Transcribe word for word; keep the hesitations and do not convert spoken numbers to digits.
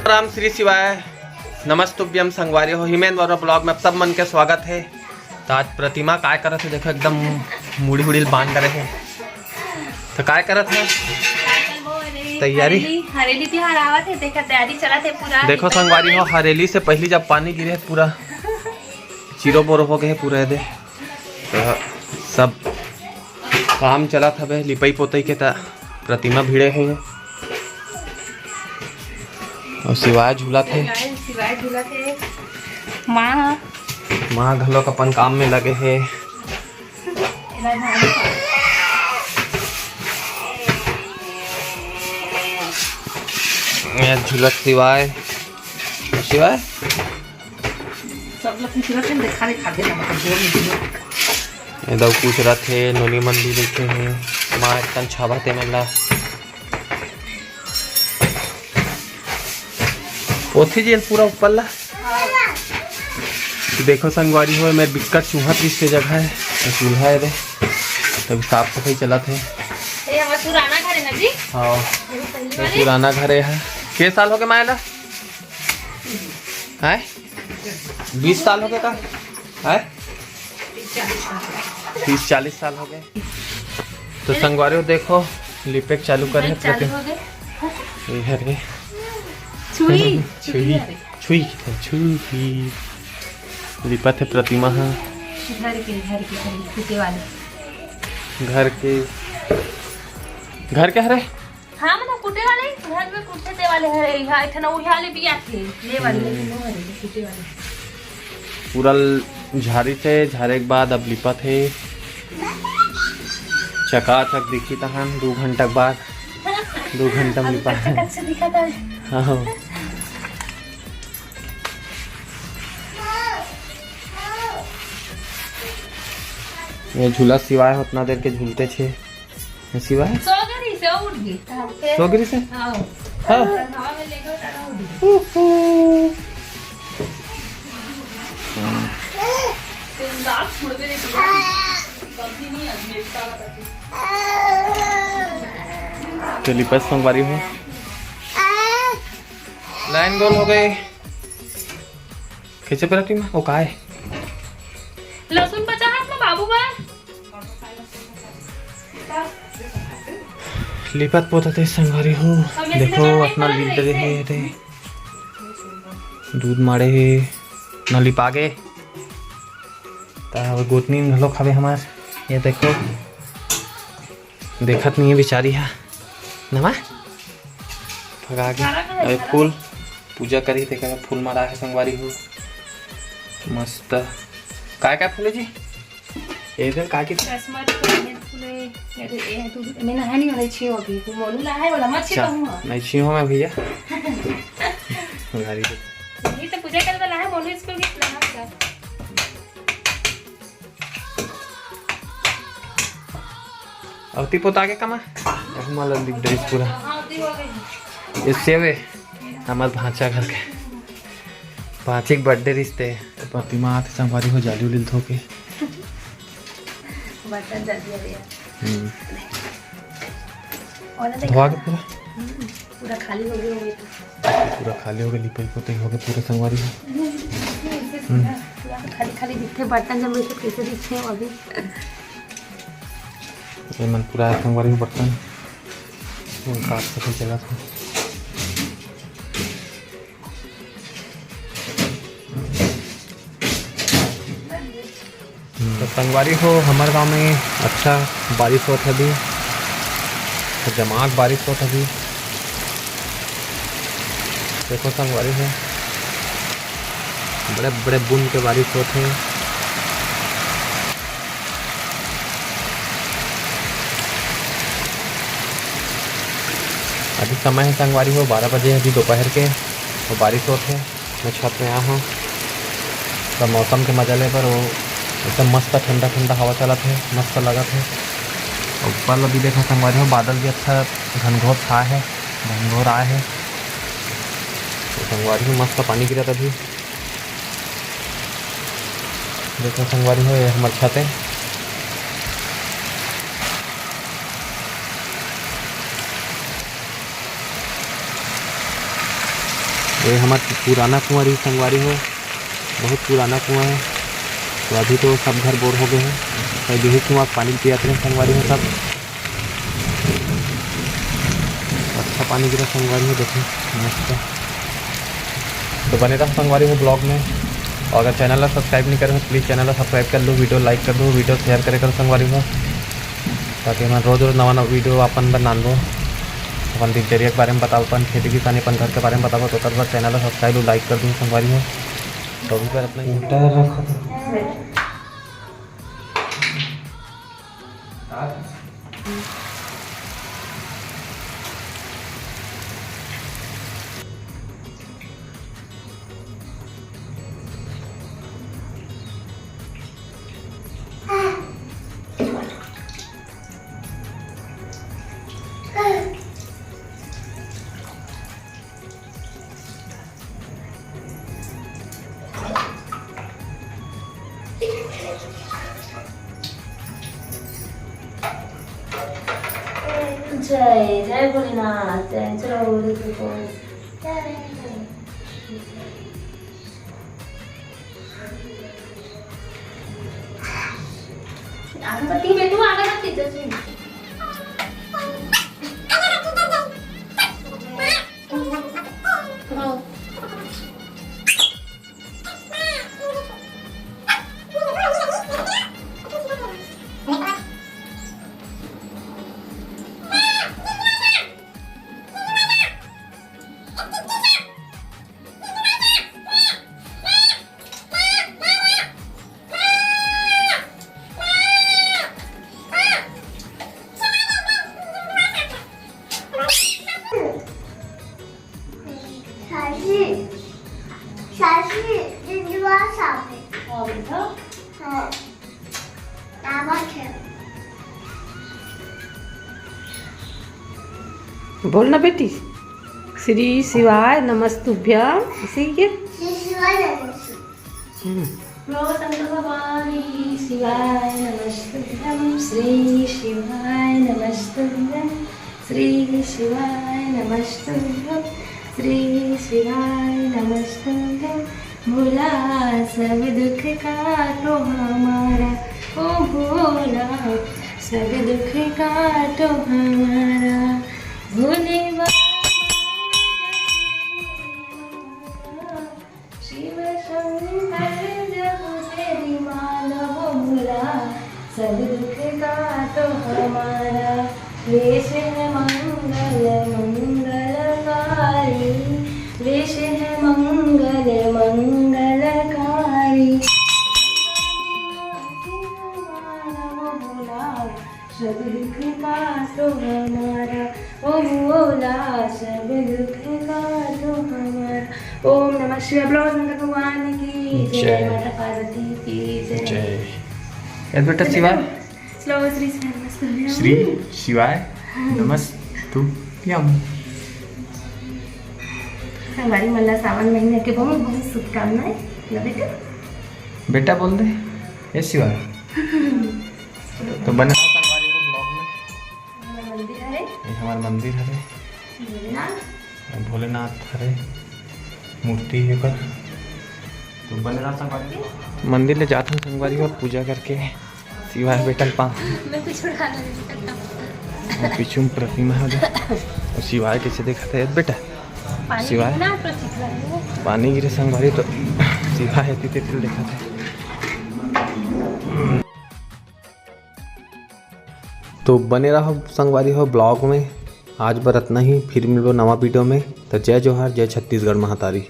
राम श्री शिवाय, नमस्तुभ्यम संगवारी हो, हिमेन वरुवा ब्लॉग में आप सब मन के स्वागत है। तो आज प्रतिमा काय करत है, देखो एकदम मुड़ी उड़ी बांध करे है। तो काय करत है? तैयारी? हरेली, हरेली तिहार आवत है, देखा तैयारी चलत है पूरा। देखो संगवारी हो, हरेली से पहली जब पानी गिरे पूरा चीरो बोरो हो गए पूरा दे। तो सब काम चलत हवे लिपई पोतई के, त प्रतिमा भिड़े हे अउ शिवाय झूलत हे। शिवाय झूलत हे। माँ, माँ घलोक अपन काम में लगे हे। ये झूलत शिवाय, शिवाय। सब लोग कुछ रखे, देखा नहीं खाते ना, मतलब, जोर नहीं दिए। ये दऊ कुछ रथे, नोनी मन भी बैठे हैं। माँ एक कन छावा ते मन ला। ओथी जेल पूरा ऊपर ला। देखो संगवारी हो, मेरे बिक्कट चूहा पीस के जगह है, तो चूल्हा है रे, तभी साफ सफाई चलत है। ये हमारा पुराना घर है ना जी? हाँ, ये पहली ये वाली? पुराना घर है। के साल हो गए मायला? हैं? बीस साल हो गए का? हैं? तीस चालीस साल हो गए। तो संगवारी हो देखो, लिपे के चालू करे हैं चालू प्रति-, हो गए। ये है रे। छुई, छुई, छुई, छुई। लिपत है प्रतिमा हा। घर के, घर के, घर के, टूटे वाले। घर के, घर के हरे? हाँ, मतलब कुटे वाले, घर में कुटे ते वाले हरे, यहाँ एक ठन उही वाले भी आथे, ले वाले, हम्म। लेकिन वो हरे, कुटे वाले। पूरा ल-, झारी थे, झारे के बाद अब लिपत हे। चकाचक दिखी तहन, दू घंटा के बाद, दू घंटा में अभी लिपा कच्चा हे। कच्चा दिखा था। हाँ। ये झूला शिवाय हे, उतना देर के झूलते थे। शिवाय? सो गे रहिस, उठ गे। सो गे रहिस? हाँ। हाँ। हवा में लेके उठा, उठ गे। उहू। तो लिपस संगवारी हो। लाइन गोल हो गए। कैसे पलटी में? वो का है? लहसुन बचा हाथ में बाबू बा। लिपत पोतत हे संगवारी हो। देखो, अतना लिप डरे हे रे। दूध माड़े हे, न लिपा गे। त अब गोतनी घलो खावे हमार। ये देखो, देखत नहीं है बेचारी हा। नमा? भगा गे। अरे फूल, पूजा करी, तेकर फूल माड़ा हे संगवारी हो। मस्त। काय काय फूल हे जी? ए इधर का की? कस्मत के मेहंदी फूले, अरे, ए तू, मैं नहानी वाला छी हो अभी, तू मोनू ला है वाला, मत छी अच्छा, कहूँ। नहीं छी हो मैं भैया। गाड़ी के। ये तो पूजा करे वाला है, मोनू स्कूल के नहा के। अवती पोता के कमा? अहमा ला लिख दे पूरा। हाँ, अवती हो गई। ये सेवे, हमार भांचा घर के। पाँच एक बर्थडे रिश्ते। प्रतिमा आते संगवारी हो जाली उली धो के। बर्तन जल्दी आ गया। हम्म। और ना धोआ के देखा? पूरा? हम्म, पूरा खाली हो गया ये तो। पूरा खाली हो गया, लिपाई पोताई हो गया पूरा संगवारी हो। हम्म। पूरा तो खाली खाली दिखते बर्तन, जब मैं कैसे दिखते हैं अभी। ये मन पूरा संगवारी हो बर्तन। उनका आप सफाई चला था। तो संगवारी हो, हमर गांव में अच्छा बारिश होत हे अभी, तो जमाक बारिश होत हे अभी। देखो संगवारी हो, बड़े बड़े बूंद के बारिश होत हे। अभी समय हे संगवारी हो, बारह बजे हे अभी दोपहर के, तो बारिश होत हे। मैं छत में आया हूँ, तो मौसम के मजा ले बर वो एकदम मस्त ठंडा ठंडा हवा चलत हे, मस्त लगत हे। ऊपर ल भी देखा संगवारी हो, बादल भी अच्छा घनघोर छाए हे, घनघोर आए हे। तो संगवारी हो, मस्त पानी गिरत अभी। देखो संगवारी हो, ये हमर छत हे। ये हमर पुराना कुआं रहिस संगवारी हो, बहुत पुराना कुआं हे। तो अभी तो सब घर बोर हो गए हे, तो यही कुआं के पानी पियत रहे संगवारी हो सब। अच्छा पानी गिरा संगवारी हो, देखो मस्त। तो बने रहो संगवारी हो vlog में, और अगर channel ला subscribe नहीं करे हो, please channel ला subscribe कर लो, video like कर दो, video share करे करो संगवारी हो, ताकि मैं रोज रोज नवा नवा video अपन बर लानबो, अपन दिनचर्या के बारे में बताबो, अपन खेती किसानी, अपन घर के बारे में बताबो, तो ओकर बर channel ला subscribe और like कर दो संगवारी हो। तो अभी पर अपना उल्टा रखा था। जय जय भोलेनाथ, जय चलो बोलो तो। अगरबत्ती में तू अगरबत्ती जैसे। सासी, सासी, जिंजवा सामने। हाँ, बेटा। हाँ। नामक है। बोल ना बेटी, श्री शिवाय नमस्तुभ्यम, ऐसे ही के? श्री शिवाय नमस्तुभ्यम। हम्म। बोलो शंकर भगवान की। शिवाय नमस्तुभ्यम, श्री शिवाय नमस्तुभ्यम, श्री शिवाय नमस्तुभ्यम, श्री शिवाय नमस्तुभ्यम। भोला सब दुख काटो हमारा, ओ भोला सब दुख काटो हमारा। भोले बाबा शिव शंकर जब तेरी माला हो भोला, सब दुख काटो हमारा। वेश है मंगल मंगलकारी, वेश है मंगल मंगलकारी। माला हो भोला, सब दुख काटो हमारा, ओ भोला, सब दुख काटो हमारा। ओम नमः शिवाय। बोलो शंकर भगवान की जय, जय। माता पार्वती की जय। जय। यार बेटा, शिवाय। स्लो, श्री शिवाय नमस्तुभ्यम। श्री शिवाय नमस्तुभ्यम। संगवारी मन ला सावन महीना के बहुत बहुत शुभकामनाएं। ना बेटा? बेटा बोल दे, ए शिवाय। तो बने रहो संगवारी हो vlog में। हमारा मंदिर हरे। ये हमार मंदिर हरे। भोलेनाथ। भोलेनाथ हरे, मूर्ति हे ओकर। तो बने रहो संगवारी हो। मंदिर ले जात हन संगवारी हो, पूजा करके शिवाय बेटा ल पा। मैं कुछ उठा नहीं सकता। वो पीछू में प्रतिमा हे उधर। और शिवाय कैसे देखत हे बेटा? पानी शिवाय। कितना प्रतिमा है। पानी गिरे संगवारी तो शिवाय हे, तिते तिल देखत हे। तो बने रहो संगवारी हो vlog में। आज बर अतना ही, फिर मिलबो नवा video में। तो जय जोहार, जय छत्तीसगढ़ महतारी।